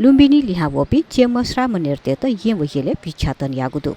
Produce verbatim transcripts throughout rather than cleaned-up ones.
लुम्बिनी लिहां वःपिं चेम्ह श्रामणेरतय्त येँ व यलय् भिक्षाटन याःगु दु।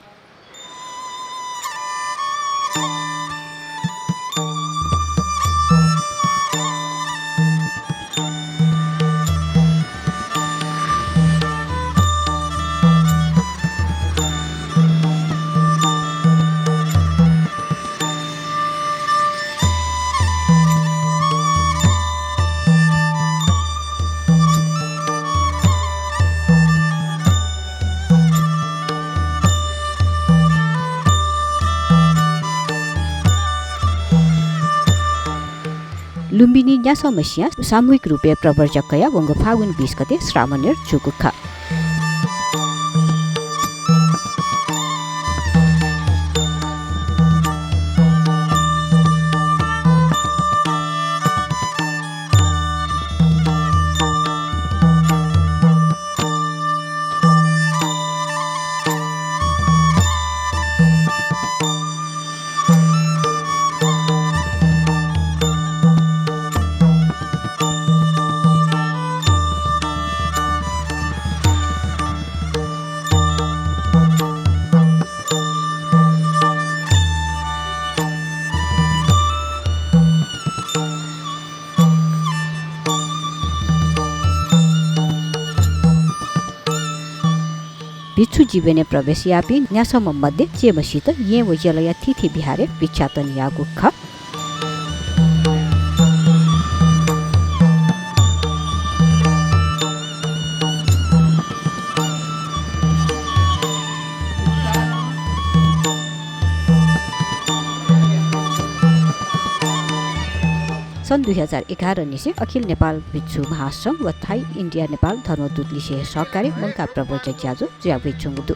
लुम्बिनी न्यासः मसियां सामूहिक रूपय् प्रव्रज्या कयाः वंगु फागुन बीस गते श्रामणेर जूगु खः। भिक्षु जीवनय् प्रवेश याःपिं न्यासःम्ह मध्ये चेम्हसित येँ व यलया थीथी विहारय् भिक्षाटन याःगु खः। सन् दुई हजार एघार निसें अखिल नेपाल भिक्षु महासंघ व थाई इन्डिया नेपाल धर्मदूत लिसें हे सहकार्य मंकाः प्रव्रज्या ज्याझ्वः जुयावइच्वंगु दु।